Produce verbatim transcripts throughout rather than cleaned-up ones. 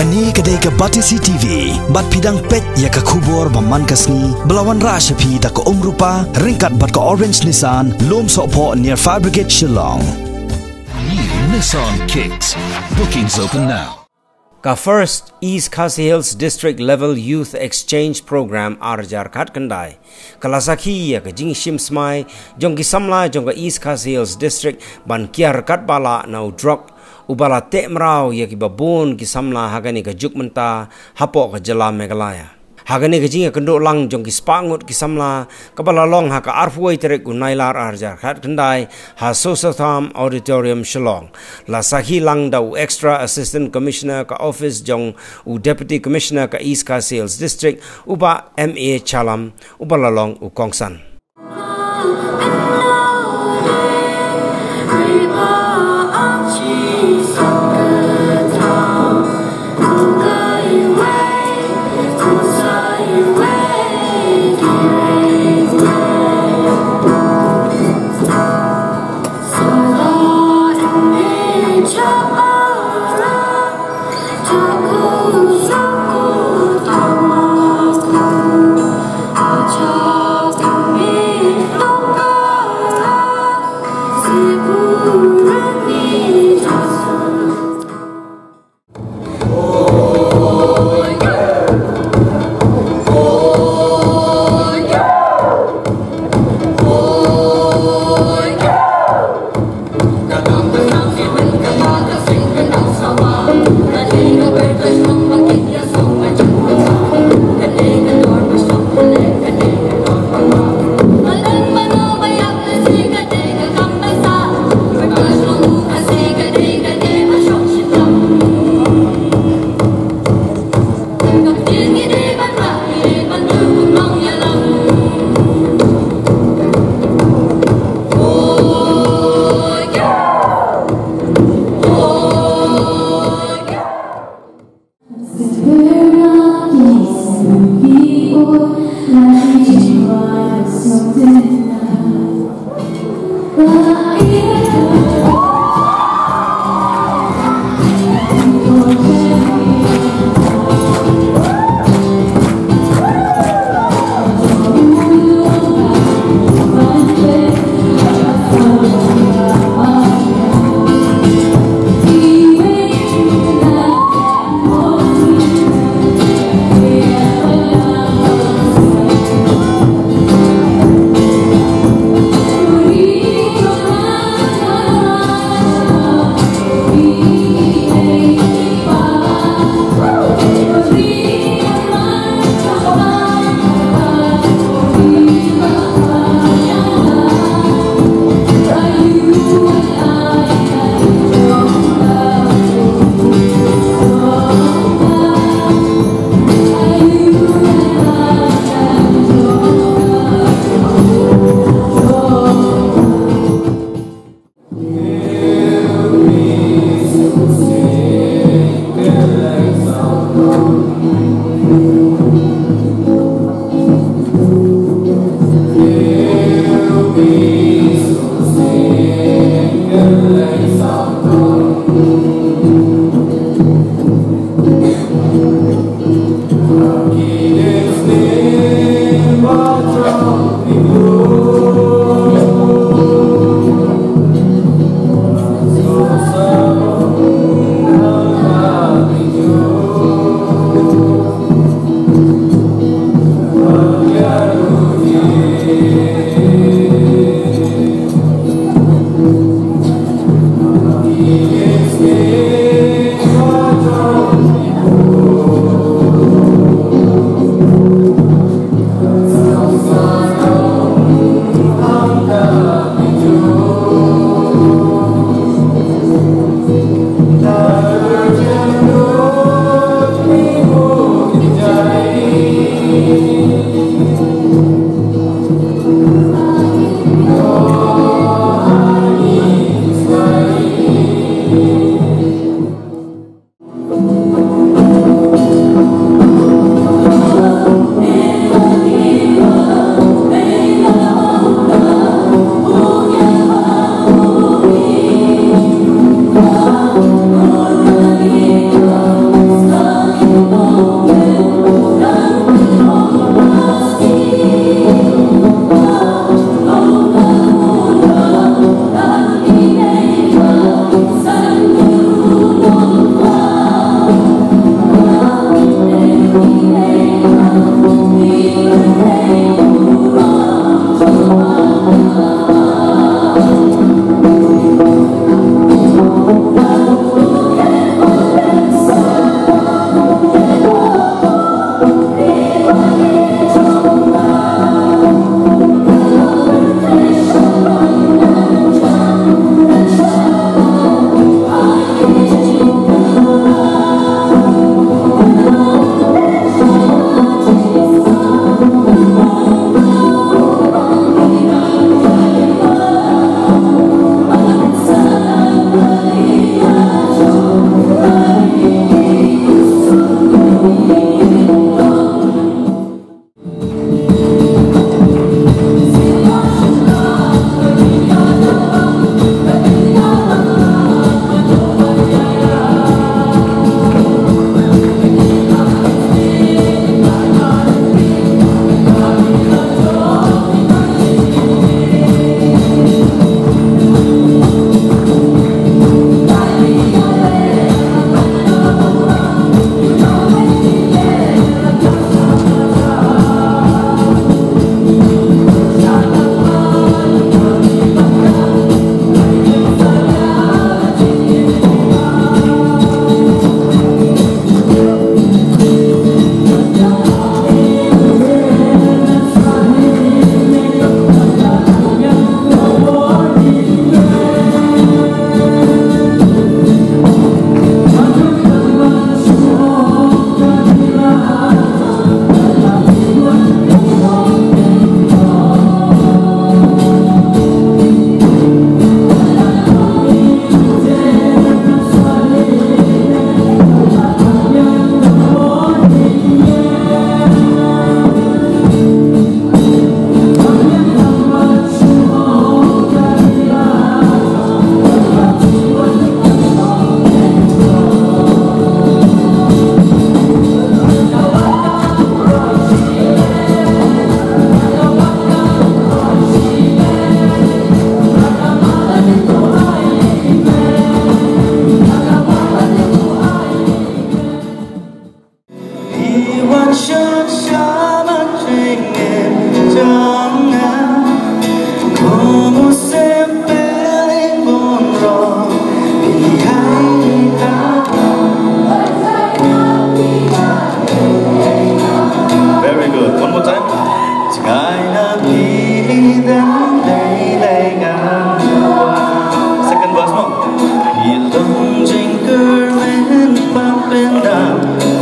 Kane ka dei ka Batesi T V, bad phi dang peit ïa ka khubor ba man ka sngi, ba la wanrah sha phi da ka Umrupa, ryngkat bad ka Orange Nissan, Lum Sohphoh near Fire Brigade Shillong. New Nissan Kicks. Bookings open now. Ka First East Khasi Hills District Level Youth Exchange Program ar hajar khatkhyndai ka la sakhi ïa ka jingshim smai jong ki samla jong ka East Khasi Hills District ban kiar katba lah na u drok uba la teh mraw ïa kiba bun ki samla ha kane ka juk mynta hapoh ka jylla Meghalaya. Ha kane ka jingïakynduh lang jong ki spah ngut ki samla kaba la long ha ka arphew wei tarik u Nailar ar hajar khatkhyndai ha Soso Tham Auditorium Shillong, la sakhi lang da u Extra Assistant Commissioner ka office jong u Deputy Commissioner ka East Khasi Hills District, u Bah M A Chalam, uba la long u kongsan.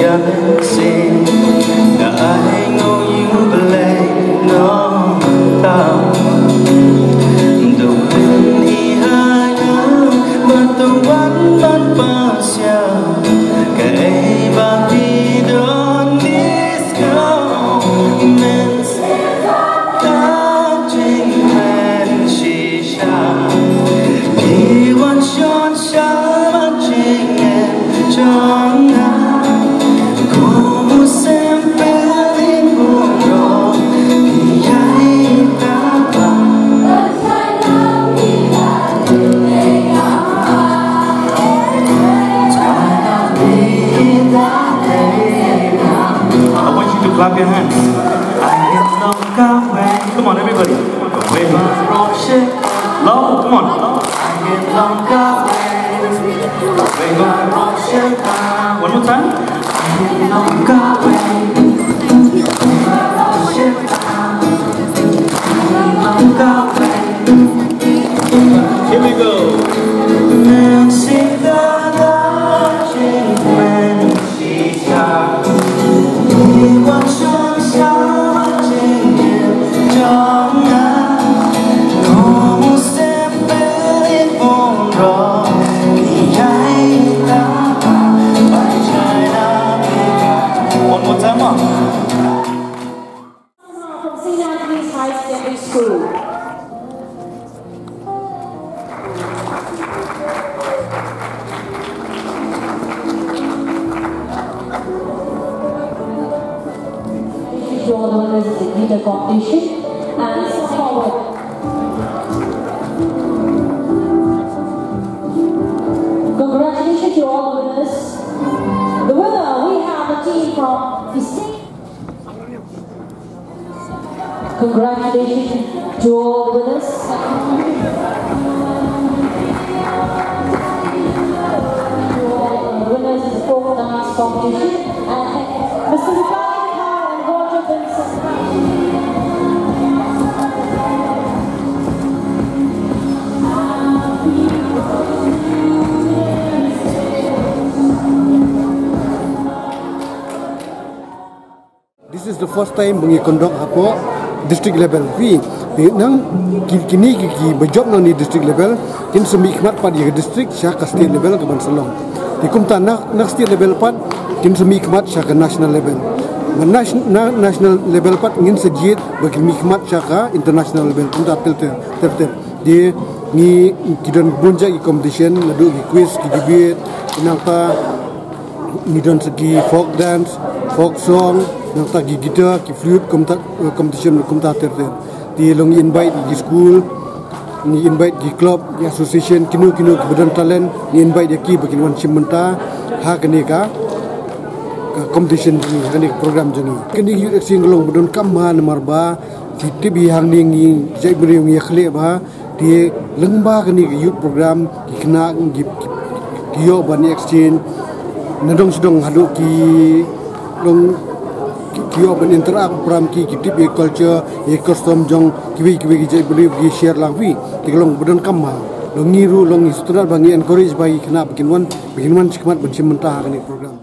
I want you to clap your hands. Come on, everybody. Loud, come on. One more time. Here we go. One more time, huh? From Saint Anthony's High Secondary School. To all the winners in the competition and forward. Congratulations to all the winners. The winner, we have a team from the state. Congratulations to all the winners. To all the winners in the folk dance competition. And Mister Rupali Khan and Roger Benson. This is the first time ba ngi conduct hapoh district level. Phi, phi nang ki, kine ki, kiba jop na une u district level kin sa mihkhmat pat ïa ka district sha ka state level kaban sa long. Te kumta na, na state level pat kin sa mihkhmat sha ka national level. Ba nas-, na national level pat ngin sa jied ba kin mihkhmat sha ka international level kumta ter ter ter ter. Te ngi, ki don bun jait ki competition, naduh ki quiz, ki debate, nangta ngi don sa ki folk dance, folk song, nangta ki guitar, ki flute, kumta, eh, competition kumta ter ter. Te long ngi invite ki school, ngi invite ki club, ki association, kino kino kiba don talent, ngi invite ïa ki ba kin wan shim bynta ha kane ka, ka competition jong ngi, ha kane ka program jong ngi. Kane ka youth exchange ka long ba donkam namar ba phi tip hi hangne ngi jaitbynriew ngi ïa khleh bha. Te lyngba kane ka youth program ki khynnah ki, ki, ki ïoh ban exchange na dong sha dong haduh ki long ki, ki ïoh ban interact program ki, ki tip ïa culture ïa custom jong kiwei kiwei ki jaitbynriew ki share lang phi. Te ka long ba donkam bha. Long ngi ruh long ngi sngewtynnat ba ngi encourage ba ki khynnah ba kin wan, ba kin wan shakhmat ban shim bynta ha kane ka program.